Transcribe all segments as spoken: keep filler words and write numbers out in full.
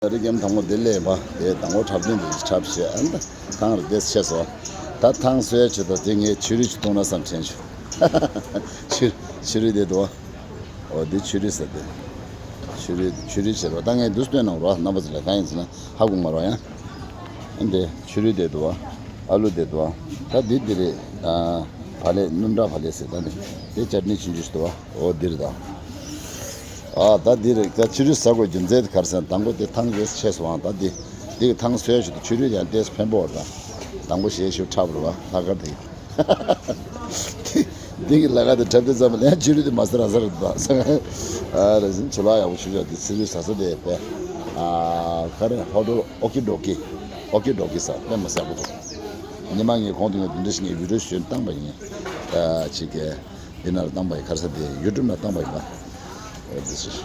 ད་རིགས་ཀྱང་དང་པོ་དེ་ལས་པ་དེ་དང་པོ་འཁྲབ་སྟོན་དེ་འཁྲབ་བྱས། ཨ་ནི་ཐང་རེ་དེ་ཆེ་སོ། ད་ཐང་སོས་ཆེ་དོ་དེ་ངས་ཆུ་རུད་ཅིག་བཏུང་ན་བསམ་དྲན་བྱུང་། ཆུ་ཆུ་རུད་དེ་འདུག་བ། འོ་དེ་ཆུ་རུད་ཟེར་དེ། ཆུ་རུད་ཆུ་རུད་བྱེད་རོགས། ད་ངས་འདུག་སྟོན་གནང་རོགས། རྣམ་པ་ཚོ་ལ་གང་ཡིན་ཟེར་ན་ཧ་གོ་མ་རོགས་ཡང་། ཨ་འདི་ཆུ་རུད་དེ་འདུག་བ། ཨ་ལུ་དེ་འདུག་བ། ད་འདི་འདི་རེད། ཨ་བག་ལེབ། སྣུམ་དྲག་བག་ལེབ་ཟེར། ད་འདི་དེ་ཅར་ནི་ཆུང་ཆུང་ཞིག་འདུག་བ། འོ་འདི་རེད་ད། ཨ་ད་འདི་རེད། ད་ཆུ་རུད་ཟ་དགོས་རྒྱུ་མཚན་དེ་ག་རེ་ཟེར་ན། དང་པོ་དེ་ཐང་ཟེར་ཆེ་སོང་། ཨ་ད་འདི་འདི་གི་ཐང་སོས་ཞིག་ཏུ་ཆུ་རུད་ཡང་ཏེས་ཕན་པོ་རེད་ད། དང་པོ་ཞེ་ཞུ་འཁྲབ་རེད་བ། ལྷག་དཀར་དེ། འདི་གི་ལ་ཁ་དེ་འཁྲབ་དུས་ཙམ་པ་ལ་ཡང་ཆུ་རུད་དེ་མ་ཟ་ར་ཟ་རེད་ད། ཨ་རེ་བཞིན་ཆུ་ལག་ཡག་པོ་ཞུ་ཆོག་དེ་ཆུ་རུད་ཟ་ས་དེ་པས། ཨ་ག་རེ། ཧོ་ཏོ་ཨོ་ཀི་ཌོ་ཀི། ཨོ་ཀི་ཌོ་ཀི་ཟ་དཔེ་མ་ཟ་གོ་ཐུབ། ཉི་མ་ངས་གོང་དུ་ངས་འདི་འདྲ་ཞིག་ངས་བི་ཌིའོ་ཞིག་བཏང་པ་ཡིན། ཨ་ཅིག་གི་འདི་ནང་ལ་བཏང་པ་ཡིན། ག་རེ་ཟ་དེ་ཡུ་ཊུབ་ནང་བཏང་པ་ཡིན་པ། ཨ་འདི་ཞིག་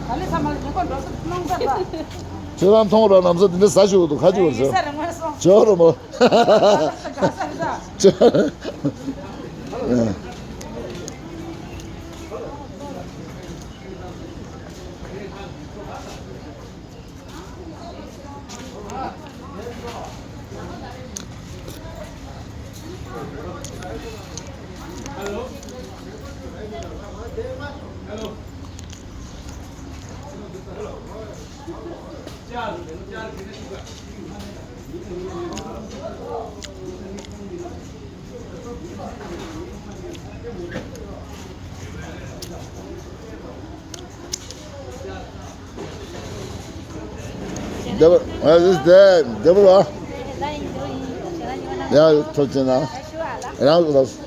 ག་ལེ་ཚང་མ་ལ་ཉེ་འཁོར་འགྲོ་ས་གནང་ས་ར། ཁྱོད་རང་མཐོང་ར། ནམ་ས་འདི་འདྲ་ཟ་ཞུ་འདུག་ཁ་ཅིག་བར་ཡིན་ས་ཟ་རེད་ངོས་སོང་། ཇོ་ར་མོ། ག་ས་རེད་ད། ཇོ། Double, uh, this is the double, uh, yeah, you touch it now. Yeah, that's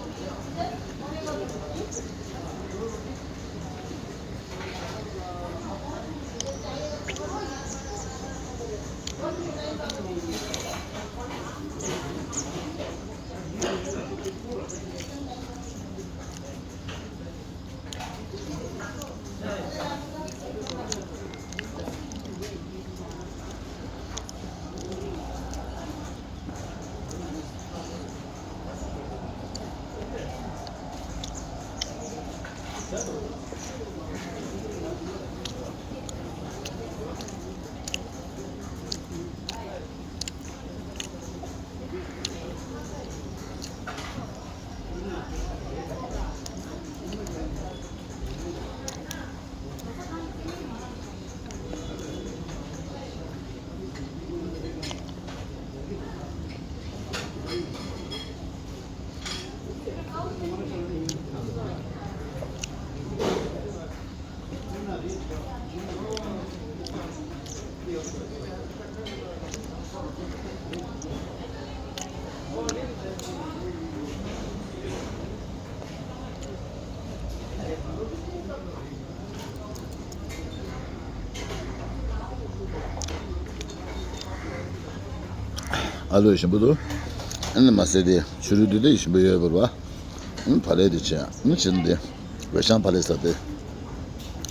ཨ་ལུ་ཞིམ་པོ་འདུག་ཨ་ནི་མ་ཟད་དེ་ཆུ་རུད་དེ་དེ་ཞིམ་པོ་ཡོད་པ་རེད་བ། ཨ་ནི་བག་ལེབ་དེ་བྱས། ཨ་ནི་བྱས་ནས་དེ་འོད་ཤང་བག་ལེབ་ཟ་དེ།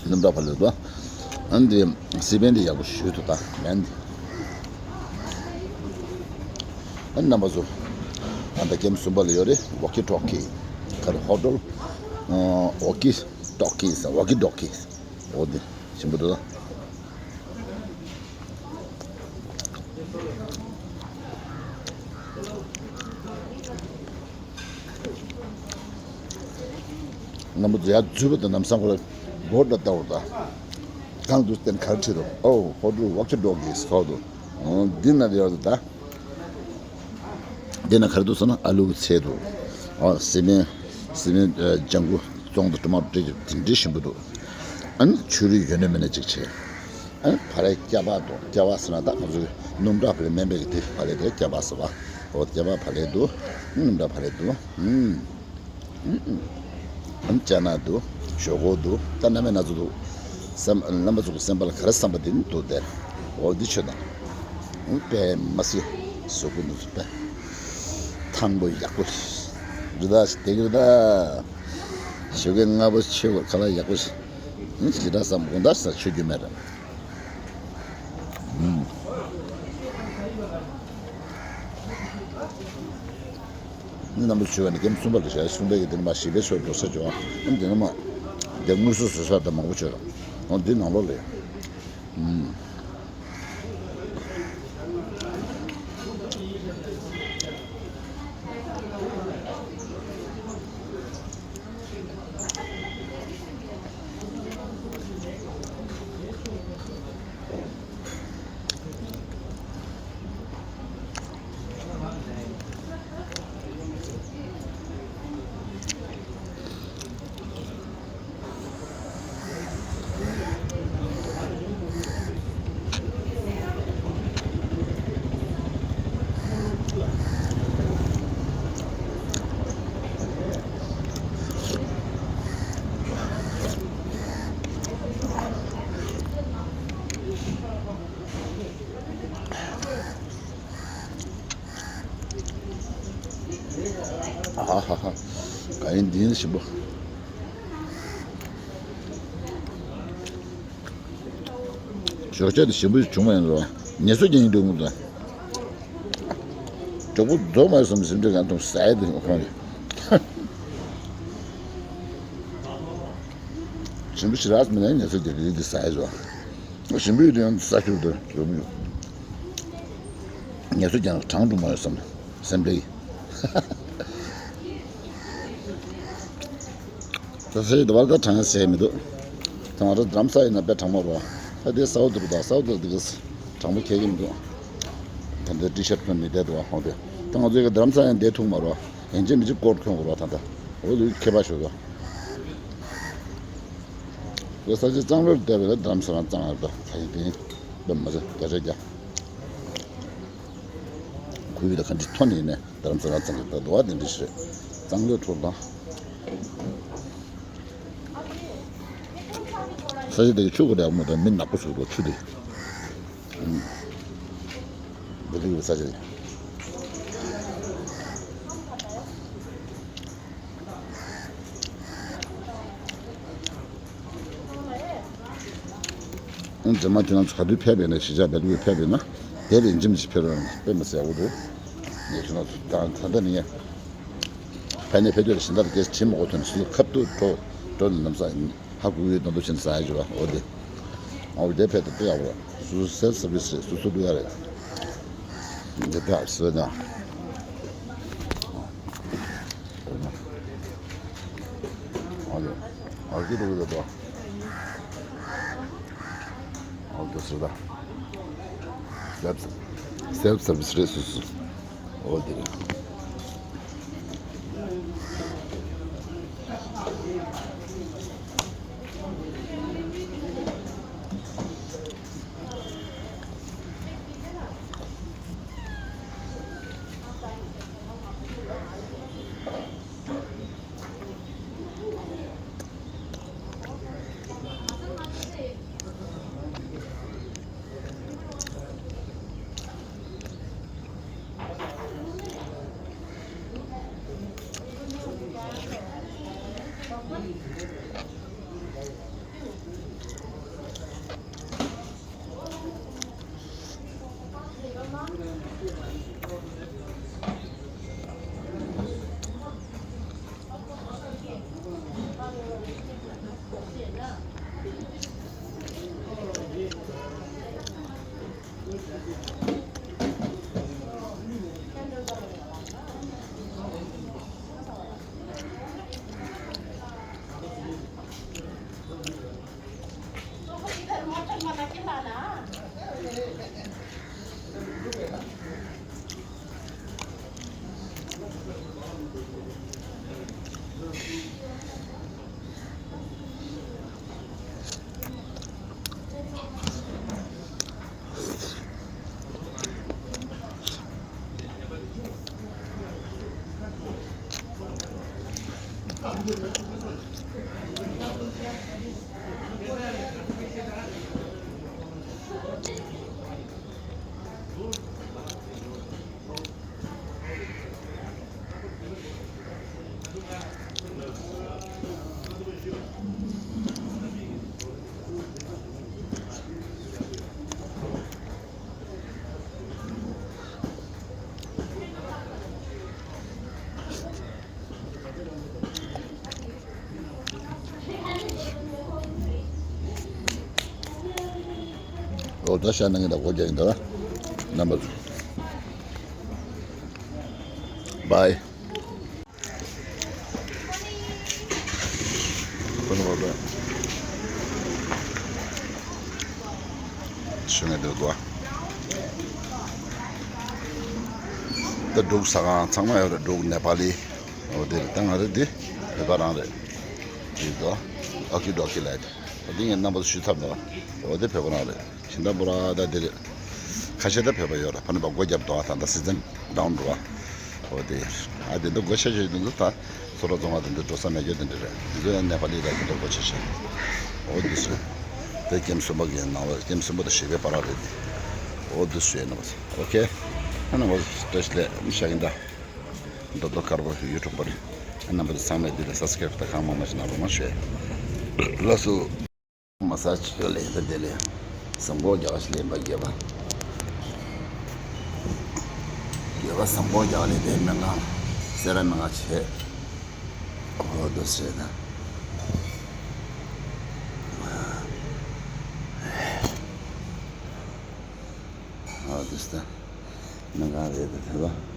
སྣུམ་དྲག་བག་ལེབ་འདུག་ཨ་ནི་དེ་སི་པན་དེ་ཡག་པོ་ཞུ་ཐུབ་ད་མེན་དེ། ཨ་ནི་རྣམ་པ་ཚོ། ཨ་ད་ཀེམ་གསུམ་པ་ལ་ཡོད་རེད། ཝོ་ཀི་ཊོ་ཀི། ག་རེ། ཧོ་ཊོལ། ཨ་ཝོ་ཀི་ཊོ་ཀི་ཟེར། ཝོ་ཀི་ཊོ་ཀི། འོ་དེ་ཞིམ་པོ་འདུག་ད། རྣམ་པ་ཚོ་ཡར་འཛུལ་བ་དང་ལམ་སང་ཁོ་ལ་སྒོ་འདྲ་བལྟ་བར་ད། གང་དུ་བསྟན་གར་ཁྲིད་དོ། ཨོ་ཧོ་ཏུ་ཝོ་ཀི་ཊོ་ཀི་ཟེར་དོ། འོ་འདི་ན་ཡོད་ད། འདི་ན་ག་རེ་འདུག་ཟེར་ན་ཨ་ལུ་ཚལ་འདུག་ཨོ་སི་མེན་སི་མེན་ཨ་ལྗང་གུ་བཙོང་དང་ཊོ་མ་ཊོ་བྲིས་དེ་འདྲའི་ཞིམ་པོ་འདུག་ཨ་ནི་ཆུ་རུད་ཡོད་ན་མེད་ན་ཅིག་བྱས། ཨ་ནི་བག་ལེབ་སྐྱ་པག་འདུག་སྐྱ་པག་ཟེར་ན་ད་ང་ཚོའི་སྣུམ་དྲག་བག་ལེབ་མིན་པའི་གི་དེ་བག་ལེབ་དེ་སྐྱ་པག་ཟེར་བ། འོ་སྐྱ་པག་བག་ལེབ་འདུག་སྣུམ་དྲག་བག་ལེབ་འདུག་ཨུམ། ཨུམ་ཨུམ། ཨ་ནི་ཅ་ན་འདུག་ཞོག་ཁོག་འདུག་ད་སྣ་མིན་སྣ་ཚོགས་འདུག་སེམས་རྣམ་པ་ཚོ་གི་སེམས་པ་ལ་ག་རེ་བསམ་པ་དེ་ནི་འདུག་སྟེ། འོ་འདི་ཆོས་དང་། ཨུམ་དཔེ་མ་སྲིད་གཟུགས་པོ་འདུག་དཔེ་ཐང་པོ་ཡག་པོ་རེད། རི་དྭགས་ཤིག་དེ་གི་རི་དྭགས་ཞོགས་ཀས་སྔ་པོ་ཆོས་པ་ཁ་ལག་ཡག་པོ་ཞིག་ཨུམ་ཞེ་དྲག་བསམ་དགོང་དག་ས་ཆོས་རྒྱུ་མེད་རེད། ཨུམ། ནི་རྣམ་པ་ཚོས་ནི་ཀེམ་གསུམ་པ་ལ་བྱ་གསུམ་པའི་གི་དེ་ནི་མ་ཞི་བའི་ཚོད་འགྲོ་ས་བྱུང་བ། ཨམ་དེ་ནི་མ་ དེ་དངོས་སུ་བཟོས་ས་དང་མང་པོ་བྱོས་ར། འོ་འདི་ནང་ལོགས་ལས། ཨུམ། ཨ་ཧ་ཧ། ག་ཡིན་འདི་ཡིན་ཞིམ་པོ། ཞོགས་ཇ་དེ་ཞིམ་པོ་བྱུང་བ་ཡིན་རོ། ངལ་གསོ་རྒྱག་ཡིན་འདུག་མོ་དང་། གྲོགས་པོ་རྫོགས་མ་སོང་ཟིན་འདྲ་གང་དུ་ཟ་ཡི་འདུག་ཁོང་གིས། ཞིམ་པོ་ཞེ་དྲག་མིན་ན་ངལ་གསོ་རྒྱག་གི་ཡིན་འདི་ཟ་ཡི་རོ། ཞིམ་པོ་ཡོད་དུས་ཡང་ས་ཁྱུར་དུ་ཡོང་མི་ཡོང་། ངལ་གསོ་ཀྱང་གྲང་འགྲོ་མ་ཡོང་བསམ་སེམས་པའི། ས་སའི་དུ་བར་ད་གྲང་ཟེར་མི་འདུག་ད་ང་ཚོ་རྡ་རམ་ས་ཡིན་ན་དཔེ་གྲང་མོ་རེད། ད་དེ་སའུ་ཐུར་དང་སའུ་ཐུར་དེ་ག་གྲང་མོ་ཁྱད་ཀྱི་མི་འདུག་ད་འདི་ཊི་ཤར་ཐོན་ནི་བསྡད་འདུག་ཧོང་དེ། ད་ང་ཚོ་གི་རྡ་རམ་ས་ཡང་བསྡད་ཐུབ་མ་རེད། ཡན་ཆད་མི་གཅིག་སྐོར་ཁྱོང་དགོས་རེད་ད་ལྟ། འོ་དེ་ཁྱད་པར་ཞུ་ག་ས་ཆ་གཙང་རོལ་བསྡད་པའི་རྡ་རམ་ས་རང་གཙང་རེད། ད་ད་ཡིན་དེ་ཡིན་པ་མ་ཟད་བརྒྱ་ཆ་བརྒྱ། ཁོ་བོས་ད་ག་འདྲ་ཐོན་ནས་ནས་རྡ་རམ་ས་ལ་གཙང་རེད། ད་དུ་བ་དེ་འདྲ་ཞིག་རེད། གཙང་ལོས་འཕྲོ་དང་། ས་ཆ་དེ་གི་ཆུ་གོ་རེ་མོ་དང་མི་ནག་པོ་ཟུག་རོ་ཆུ་དེ། འདི་ལུག་ས་ཆ་རེད། ཨང་། རྗེས་མ་ཁྱེད་རང་ཚོ་ག་དུས་ཕེབས་པ་ཡིན་ན། གཞིས་ཆགས་བལ་པོའི་ཕེབས་པ་ཡིན་ན་དེ་རིང་འཇིམ་ཞིག་ཕེབས་རོགས་གནང་། དཔེ་མི་སྲིད་ཡག་པོ་འདུག་ངས་ཁྱེད་རང་ཚོ་ད་ད་ལྟ་ནས་ཕ་ནས་ཕེབས་དུས་ལ་ཞིང་ཐར་རྒྱས་བྱེད་མ་དགོས་དོན་སུ་ཁབ་ཏུ་འགྲོ་འགྲོ་ནས་ལམ་སང་ཧ་གོ་ཡོད་དོན་དུ་ཕྱིན་ཟ་ཡ་བྱེད་པ་འོ་དེ། འོ་དེ་ཕེབས་ཏུ་དཔེ་ཡག་པོ་རེད། སུ་སུ་སེལ་སར་བིས་རེད། སུ་སུ་འགྲོ་ཡ་རེད། འདི་ད་སུ་ན། ཨ་ལེ། ཨ་ཀི་རུ་རུ་དོ། ཨ་ཀི་སུ་ད། སེལབ་སེལབ་སར་བིས་རེད་སུ་སུ། ཨོ་དེ་རེད། ཨོ་ད་ཤ་ནང་གི་ད་སྒོ་རྒྱག་གི་འདུག་ལ། རྣམ་པ་ཚོ། བའི། ཁོ་ན་བ་བ། ཤུ་ནས་འདུག་གོ། ད་འབྲུག་ཟ་ཁང་ཚང་མ་ཡོད་རེད། འབྲུག་ནེ་པ་ལི། འོ་དེ་རེད། ད་ང་རེད། འདི་བོད་པ་རང་རེད། འདི་དོ། ཨོ་ཁི་ཌོ་ཁི་ལབ་ཡ་དེ། འོ་དེ་ངས་རྣམ་པ་ཚོ་ཞུ་ཚར་འདུག་འོ་དེ་བོད་པ་རང་རེད། ཤིང་ཏ་པུ་ར་ད་དེ་རེད། ཁ་ཤས་ད་བོད་པ་ཡོད་རེད། ཕ་ནི་པ་སྒོ་རྒྱབ་འདུག་ཨ་ད་ད་སི་ཛན་ཌའུན་འགྲོ་བ། འོ་དེ། ཨ་དེ་འདི་སྒོ་ཆེ་ཆེ་འདི་ཚོ་ད་ཚོ་ར་རྫོང་བ་དེ་འདི་འགྲོ་ས་མེད་རྒྱུ་དེ་འདྲ་རེད། འདི་ཚོ་ཡང་ནེ་པ་ལི་ར་གི་འདི་སྒོ་ཆེ་ཆེ། འོ་འདི་ཚོ། དེ་ཀེམ་གསུམ་པ་གི་ནང་ལ་ཀེམ་གསུམ་པ་དང་བཞི་པའི་བར་རེད་དེ། འོ་འདི་ཚོ་ཡིན་ནོ། ཨོ་ཁེ། ཨ་ནི་འོ་བཀྲ་ཤིས་བདེ་ལེགས་ཤིང་ཏ། རྡོ་རྡོ་དཀར་པོ་ཡུ་ཊུབ་པར། ཨ་རྣམ་པ་ཚོ་ཚང་མས་འདི་ལ་སབ་སི་ཀ་རེབ་དང་གང་མང་མང་ཞིག་གནང་རོགས་གནང་ཞུ། ལགས་སོ། མ་ས་ཆོས་ལས་ད་དེ་ལས། བཟང་པོ་རྒྱ་གར་ལེན་པ་རྒྱལ་བ། རྒྱལ་བ་བཟང་པོ་རྒྱ་གར་ལེན་པའི་མན་ངག་སེ་ར་མན་ངག་བྱས། ཨོ་དོ་ཟེར་ན། ཨོ་དོ་ཟེར་ན། མན་ངག་རེད་ད་དེ་ལ།